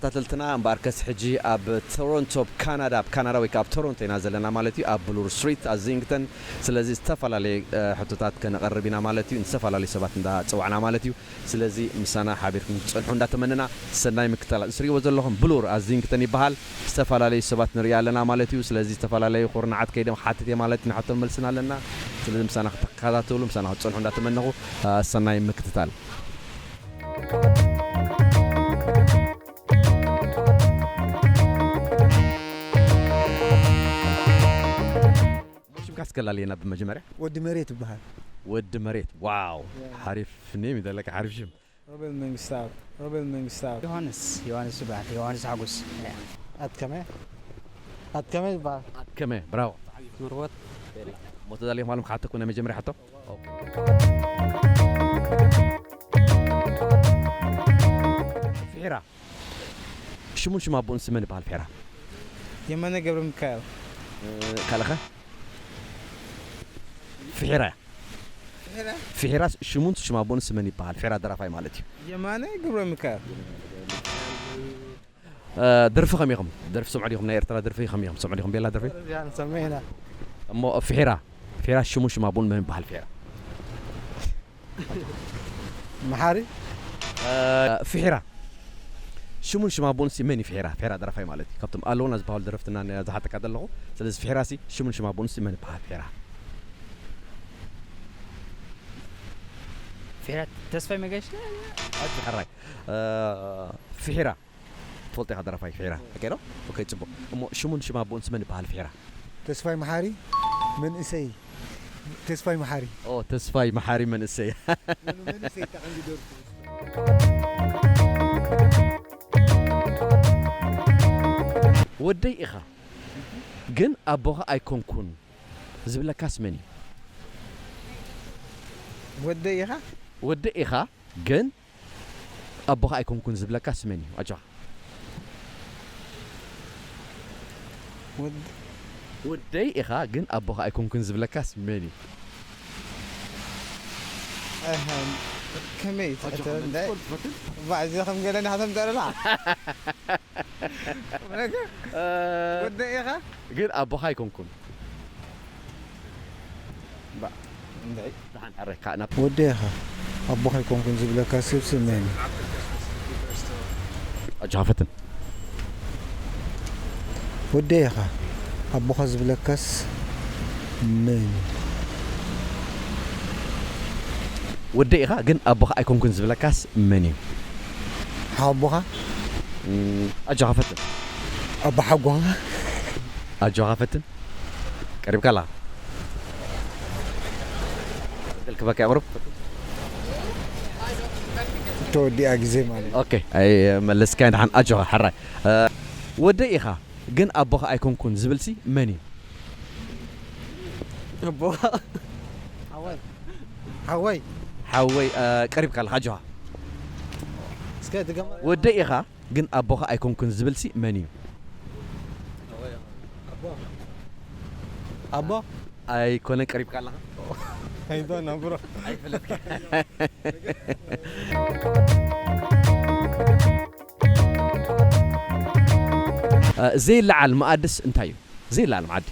ተኸታተልትና እምበኣርከስ ሕጂ ኣብ ቶሮንቶ፣ ኣብ ካናዳ፣ ኣብ ካናዳ ወይ ከዓ ኣብ ቶሮንቶ ኢና ዘለና ማለት እዩ፣ ኣብ ብሉር ስትሪት ኣዚንግተን። ስለዚ ዝተፈላለየ፣ እ፣ ሕቶታት ከነቐርብ ኢና ማለት እዩ። ንዝተፈላለዩ ሰባት እንዳጸዋዕና ማለት እዩ። ስለዚ ምሳና ሓቢርኩም ክትጸንሑ እንዳተመነና፣ ሰናይ ምክትታል። እዚ ትሪእዎ ዘለኹም ብሉር ኣዚንግተን ይበሃል። ዝተፈላለዩ ሰባት ንርኢ ኣለና ማለት እዩ። ስለዚ ዝተፈላለዩ ኩርናዓት ከይዶም ክሓትት እየ ማለት እዩ። ንሕቶን መልስን ኣለና። ስለዚ ምሳና ክትከታተሉ፣ ምሳና ክትጸንሑ እንዳተመነኹ፣ እ፣ ሰናይ ምክትታል። ሽምካ እስከ ላልየና ብመጀመርያ። ወዲ መሬት ይበሃል። ወዲ መሬት። ዋው። ያ። ሓሪፍ ኔም ይደለካ፣ ሓሪፍ ሽም። ሮቤል መንግስታብ፣ ሮቤል መንግስታብ። ዮሃንስ፣ ዮሃንስ ይበሃል፣ ዮሃንስ ሓጎስ። ኣትከመ፣ ኣትከመ ይበሃል። ኣትከመ፣ ብራቮ። መርወት። እሞ ተዳልዮም ሃሎም ክሓተኩ ናይ መጀመርያ ሕቶ። ኦኬ። ፍሒራ። ሽሙን ሽም ኣቦኡን ስም መን ይበሃል ፍሒራ? የማነ ገብረ ሚካኤል። እ፣ ካልእኸ? ፍሒራ። ፍሒራ? ፍሒራ ሽሙን ሽም ኣቦኡን ስም መን ይበሃል? ፍሒራ ደራፋይ ማለት እዩ። የማነ ገብረ ሚካኤል። እ፣ ደርፊ ከመይ ኢኹም? ደርፊ ሰምዑ ዲኹም? ናይ ኤርትራ ደርፊ ከመይ ኢኹም? ሰምዑ ዲኹም? ቤላ ደርፊ? ያን ሰሚዕና። እሞ ፍሒራ፣ ፍሒራ ሽሙን ሽም ኣቦኡን መን ይበሃል ፍሒራ? መሓሪ? እ፣ ፍሒራ። ሽሙን ሽም ኣቦኡንሲ መን እዩ ፍሒራ? ፍሒራ ደራፋይ ማለት እዩ። ካብቶም ኣለውና ዝበሃሉ ደረፍትና ን-፣ ዝሓተካ ዘለኹ። ስለዚ ፍሒራሲ ሽሙን ሽም ኣቦኡንሲ መን ይበሃል ፍሒራ? ፍሒራ ተስፋይ መገሽ? ኣጅ ሕራይ። እ፣ ፍሒራ። ትፈልጦ ኢኻ ደራፋይ ፍሒራ? ኦኬ ዶ? ኦኬ፣ ጽቡቕ። እሞ ሽሙን ሽም ኣቦኡንሲ መን ይበሃል ፍሒራ? ተስፋይ መሓሪ መንእሰይ። ተስፋይ መሓሪ። ኦ፣ ተስፋይ መሓሪ መንእሰይ። መኑ መንእሰይ እታ ቀንዲ ደርፉ። ወደይ ኢኻ ግን ኣቦኻ ኣይኮንኩን ዝብለካስ መን እዩ? ወደይ ኢኻ? ወደይ ኢኻ ግን ኣቦኻ ኣይኮንኩን ዝብለካስ መን እዩ? ኣጆኻ። ወድ-፣ ወደይ ኢኻ ግን ኣቦኻ ኣይኮንኩን ዝብለካስ መን እዩ? ኣሃ፣ ከመይ ኣጆኻ፣ ትሕቶ እንዳ-፣ ክትፈልጥ ትፈትን? እባ፣ እዚ ከም ገለ ናህቶም ደረላ። እ፣ ወደይ ኢኻ? ግን ኣቦኻ ኣይኮንኩን። ባ፣ እንታይ? ደሓን፣ ሕራይ፣ ካብ ናብ ወደይ ኢኻ ኣቦኻ ኣይኮንኩን ዝብለካ ሰብ ስም መን እዩ? ኣጆኻ ፈትን። ወደይ ኢኻ ኣቦኻ ዝብለካስ መን እዩ? ወደይ ኢኻ ግን ኣቦኻ ኣይኮንኩን ዝብለካስ መን እዩ? ሓወቦኻ? እም፣ ኣጆኻ ፈትን። ኣቦሓጎኻ? ኣጆኻ ፈትን። ቀሪብካ ኣለኻ። ዕድል ክበካ የቕርብ። ተወዲኣ ግዜ ማለት። ኦኬ፣ ኣይመለስካን ደሓን። ኣጆኻ፣ ሕራይ። እ፣ ወደይ ኢኻ ግን ኣቦኻ ኣይኮንኩን ዝብልሲ መን እዩ? ኣቦኻ። ሓወይ። ሓወይ። ሓወይ፣ እ፣ ቀሪብካ ኣለኻ። ኣጆኻ። እስከ ትገመ-፣ ወደይ ኢኻ ግን ኣቦኻ ኣይኮንኩን ዝብልሲ መን እዩ? ኣቦ። ኣቦ? ኣይኮነን፣ ቀሪብካ ኣለኻ። I don't know, bro። ኣይፈለጥካ። እ፣ ዘይለዓል መኣድስ እንታይ እዩ? ዘይለዓል መኣዲ።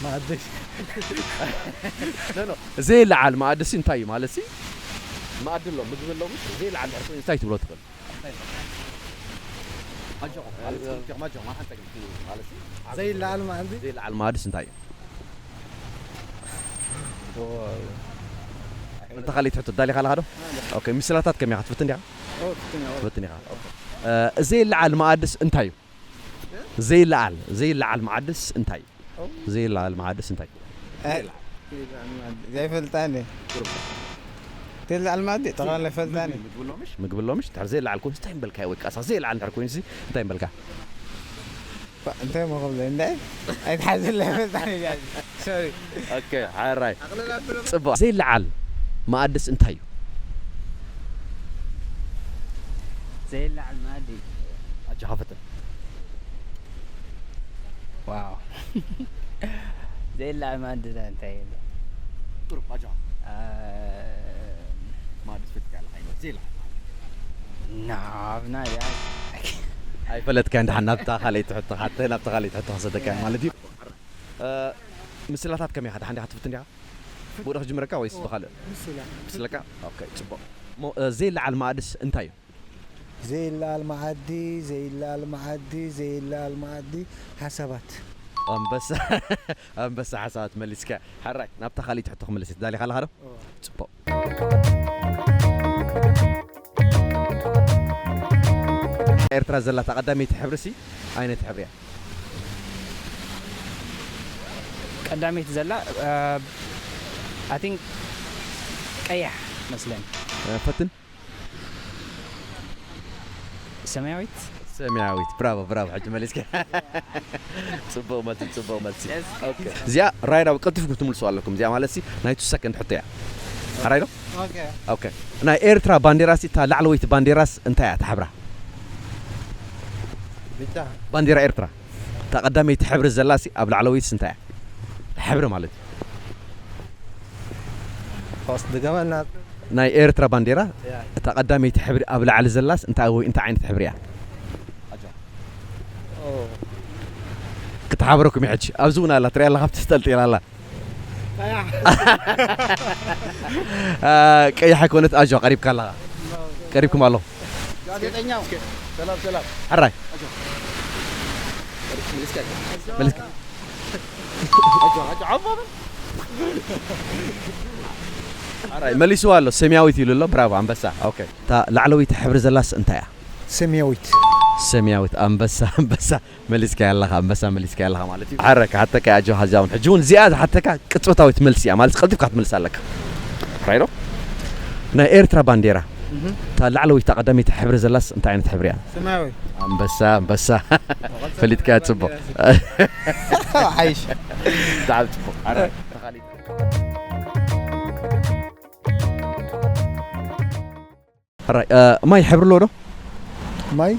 መኣዲ። ኖ፣ ኖ። ዘይለዓል መኣድሲ እንታይ እዩ? ማለትሲ፣ መኣዲ ኣሎ፣ ምግቢ ኣሎ፣ ምስ ዘይለዓል ድሕሪ ኮይኑ እንታይ ትብሎ ትኽእል? ኣጆኹም፣ ማለት፣ ኣጆኹም፣ ኣጆኹም፣ ማለት፣ ዘይለዓል መኣዲ? ዘይለዓል መኣድስ እንታይ እዩ? ኦ። እንተ ካልእ ትሕቶ፣ ዳሊኻ ኣለኻ ዶ? ኦኬ፣ ምስላታት ከመይ ኢኻ? ትፍትን ዲኻ? ኦ፣ ትፍትን እየ፣ ኦ። ትፍትን ኢኻ። ኦኬ። እ፣ ዘይለዓል መኣድስ እንታይ እዩ? ዘይለዓል፣ ዘይለዓል መኣድስ እንታይ እዩ? ኦ። ዘይለዓል መኣድስ እንታይ እዩ? ኣይ፣ ዘይለዓል መኣዲ ዘይፈልጣኒ። ቁሩብ። ዘይለዓል መኣዲ ጠቕላላ ይፈልጣኒ። ምግቢ ኣሎ ምሽ? ምግቢ ኣሎ ምሽ? እንድሕር ዘይለዓል ኮይኑ እንታይ ምበልካዮ? ወይ ከኣ ዘይለዓል እንድሕር ኮይኑሲ እንታይ ምበልካ? ባ፣ እንታይ እሞ ክብሎ እንዳ? ኣይትሓዝለይ፣ ይፈልጣኒ እያ። ሶሪ። ኦኬ፣ ሓራይ። ኣቕልል ኣቢሎም። ጽቡቕ። ዘይለዓል መኣድስ እንታይ እዩ? ዘይለዓል መኣዲ። ኣጆኻ ፈትን። ዋው። ዘይለዓል መኣዲ እንታይ የለ? ቁሩብ ኣጆኻ። አ፣ መኣድስ ፈትካ ኣለኻ፣ ዘይለዓል መኣዲ። ናብ ናይ ኣይፈለጥካን ደሓን ናብታ ካልኣይቲ ሕቶ ሓተ ናብታ ካልኣይቲ ሕቶ ክሰደካ ማለት እዩ። ምስላታት ከመይ ኢኻ? ደሓን ዲኻ ትፍትን ዲኻ? ብኡ ዶ ክጅምረካ ወይስ ብኻልእ? ምስለካ? ኦኬ፣ ጽቡቕ። እሞ ዘይለዓል መኣድስ እንታይ እዩ? ዘይለዓል መኣዲ፣ ዘይለዓል መኣዲ፣ ዘይለዓል መኣዲ ሓሳባት። ኣንበሳ፣ ኣንበሳ ሓሳባት መሊስካ። ሕራይ፣ ናብታ ካልኣይቲ ሕቶ ክምልስ እዩ። ትዳሊኻ ኣለኻ ዶ? ጽቡቕ። ኤርትራ ዘላ እታ ቀዳመይቲ ሕብሪ ሲ ኣይነቲ ሕብሪ እያ? ቀዳመይቲ ዘላ I think ቀያሕ መስለኒ። ፈትን ሰማያዊት። ሰማያዊት። ብራቮ ብራቮ። ሕጂ መሊስካ። ጽቡቕ መልሲ ጽቡቕ መልሲ። ኦኬ። እዚኣ ራይዳ ቀልጢፍኩም ትምልሱ ኣለኩም። እዚኣ ማለት ሲ ናይ ቱ ሰከንድ ሕቶ እያ። ራይዶ? ኦኬ። ኦኬ። ናይ ኤርትራ ባንዴራ ሲ እታ ላዕለወይቲ ባንዴራስ እንታይ እያ ትሕብራ? ብጫ። ባንዴራ ኤርትራ እታ ቀዳመይቲ ሕብሪ ዘላ ሲ ኣብ ላዕለወይትስ እንታይ እያ? ሕብሪ ማለት እዩ። ፋስ ድገመልና። ናይ ኤርትራ ባንዴራ እታ ቀዳመይቲ ሕብሪ ኣብ ላዕሊ ዘላስ እንታይ ወይ እንታይ ዓይነት ሕብሪ እያ? ክትሓብረኩም ይሕጂ ኣብዚ እውን ኣላ ትሪኣ ኣለካ ብትስጠልጢላ ኣላ ቀያሕ ኣይኮነት ኣጆ ቀሪብካ ኣለኻ ቀሪብኩም ኣለኹ ጋዜጠኛ ሰላም ሰላም ሕራይ መልስካ ሕራይ መሊስዋ ኣሎ ሰማያዊት ኢሉ ኣሎ ብራቮ ኣንበሳ ኦኬ እታ ላዕለወይቲ ሕብሪ ዘላስ እንታይ እያ ሰማያዊት ሰማያዊት ኣንበሳ ኣንበሳ መሊስካያ ኣለኻ ኣንበሳ መሊስካያ ኣለኻ ማለት እዩ። ሓረ ክሓተካ ኣጆኻ እዚኣ እውን ሕጂ እውን እዚኣ ዝሓተካ ቅጽበታዊት መልሲ እያ ማለት ቀልጢፍካ ክትመልሳ ኣለካ። ራይዶ ናይ ኤርትራ ባንዴራ እታ ላዕለወይቲ ቀዳመይቲ ሕብሪ ዘላስ እንታይ ዓይነት ሕብሪ እያ? ሰማያዊ። ኣንበሳ ኣንበሳ ፈሊጥካያ ጽቡቕ። ሓይሽ። ብጣዕሚ ጽቡቕ። ሓረ ተኻሊጥ። ሕራይ ማይ ሕብሪ ኣለዎ ዶ? ማይ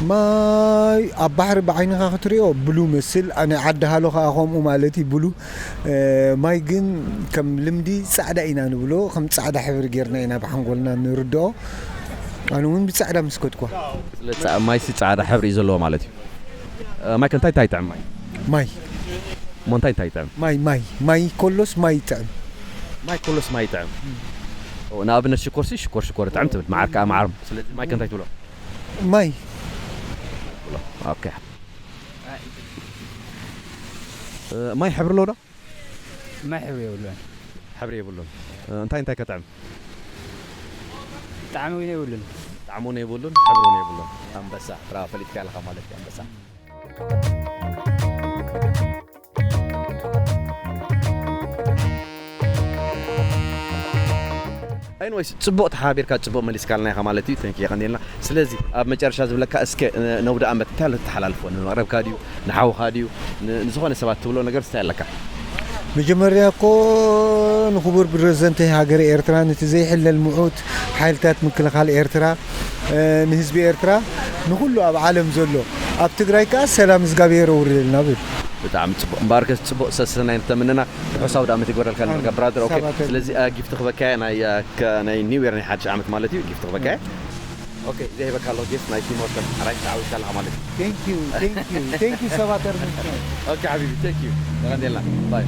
ማይ ኣብ ባሕሪ ብዓይንኻ ክትሪኦ ብሉ መስል ናይ ዓዲ ሃሎ ከዓ ከምኡ ማለት እዩ ብሉ ማይ ግን ከም ልምዲ ፃዕዳ ኢና ንብሎ ከም ፃዕዳ ሕብሪ ጌርና ኢና ብሓንጎልና ንርድኦ ኣነ እውን ብፃዕዳ ምስ ከድኳ ማይ ሲ ፃዕዳ ሕብሪ እዩ ዘለዎ ማለት እዩ ማይ ከ እንታይ እንታይ ይጥዕም ማይ ማይ እሞ እንታይ እንታይ ይጥዕም? ማይ ማይ ማይ ኮሎስ ማይ ይጥዕም። ማይ ኮሎስ ማይ ይጥዕም። ንኣብነት ሽኮር ሲ ሽኮር ሽኮር ይጥዕም ትብል መዓር ከዓ መዓር። ስለዚ ማይ ከ እንታይ ትብሎ? ማይ። ኦኬ። ማይ ሕብሪ ኣለዎ ዶ? ማይ ሕብሪ የብሉን። ሕብሪ የብሉን። እንታይ እንታይ ከጥዕም? ጣዕሚ እውን የብሉን። ጣዕሚ እውን የብሉን፣ ሕብሪ እውን የብሉን። ኣንበሳ ብራቮ ፈሊጥካ ኣለኻ ማለት እዩ ኣንበሳ። Anyways ጽቡቕ ተሓቢርካ ጽቡቕ መሊስካልና ኢኻ ማለት እዩ። Thank you የቐንየልና። ስለዚ ኣብ መጨረሻ ዝብለካ እስከ ነውዳ ኣመት እንታይ ኣሎ ተሓላልፎ ንመቕረብካ ድዩ ንሓውኻ ድዩ ንዝኾነ ሰባት ትብሎ ነገር እንታይ ኣለካ? መጀመርያ እኮ ንክቡር ፕረዚደንት ሃገረ ኤርትራ ነቲ ዘይሕለል ምዑት ሓይልታት ምክልኻል ኤርትራ ንህዝቢ ኤርትራ ንኩሉ ኣብ ዓለም ዘሎ ኣብ ትግራይ ከዓ ሰላም እግዚኣብሔር የውርደልና ብል። ብጣዕሚ ጽቡቅ እምበኣርከስ ጽቡቅ ሰሰናይ ንተምንና ርሑስ ኣውደ ዓመት ይግበረልካ ንብልካ ብራዘር ኦኬ። ስለዚ ጊፍቲ ክበካ እየ ናይ ኒው ዮር ናይ ሓድሽ ዓመት ማለት እዩ ጊፍቲ ክበካ እየ። ኦኬ እዚኣ ሂበካ ኣለኹ ጊፍት ናይ ቲም ወርከር ሓራይ ተዓዊትካ ኣለኻ ማለት እዩ። Thank you thank you thank you ሰባት ኣርምልካ። ኦኬ ሓቢቢ thank you የቐንየልና ባይ።